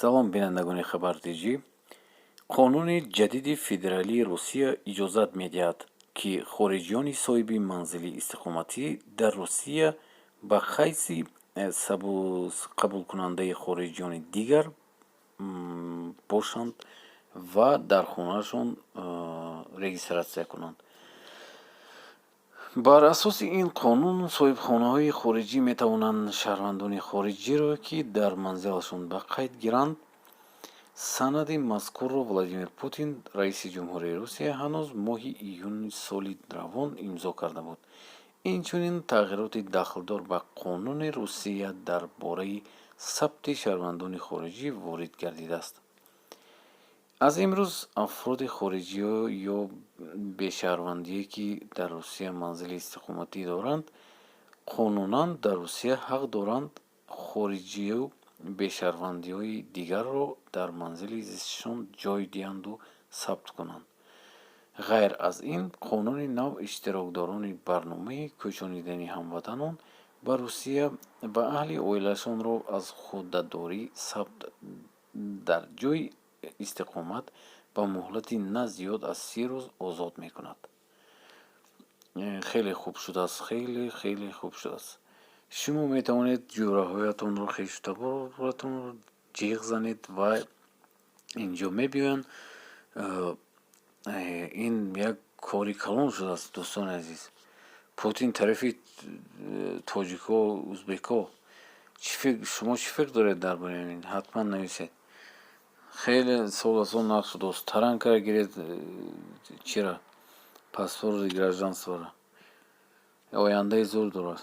Салом, бинандагони Хабар Тҷ. Қонуни ҷадиди федералии Русия иҷозат медиҳад, ки хориҷиёни соҳиби манзили истиқоматӣ дар Русия ба ҳайси қабулкунандаи хориҷиёни дигар бошанд ва дар хонаашон регистрация кунанд. Бар асоси ин қонун, соҳибхонаҳои хориҷӣ метавонанд шаҳрвандони хориҷиро, ки дар манзилашон ба қайд гиранд. Санади мазкурро Владимир Путин, раиси ҷумҳурии Русия, ҳанӯз моҳи июни соли равон имзо карда буд. Инчунин тағйироти дахлдор ба Қонуни Русия дар бораи сабти шаҳрвандони хориҷӣ ворид гардидааст. Аз имрӯз афроди хориҷӣ ё бешаҳрвандие, ки дар Русия манзили истиқоматӣ доранд, қонунан дар Русия ҳақ доранд хориҷию бешаҳрвандиҳои дигарро дар манзили зистишон ҷой диҳанду сабт кунанд. Ғайр аз ин, қонуни нав иштирокдорони барномаи кӯчонидани ҳамватанон ба Русия ва аҳли оилаашонро аз ӯҳдадории сабт дар ҷойи истиқомат ба муҳлати на зиёд аз 30 рӯз озод мекунад. Хеле хуб шудааст, хеле, хеле хуб шудааст. Шумо метавонед ҷӯраҳоятонро, хешу таборатонро ҷиғ занед ва инҷо мебиёянд. Ин як кори калон шудааст, дӯстони азиз. Путин тарафи тоҷико, узбеко. Шумо чӣ фикр доред дар бораи ин? Ҳатман нависед. Хеле сол аз сол нақш шудааст. Таранкара гиред, чира, паспорти гражданство ро. Ояндаи зур дорад.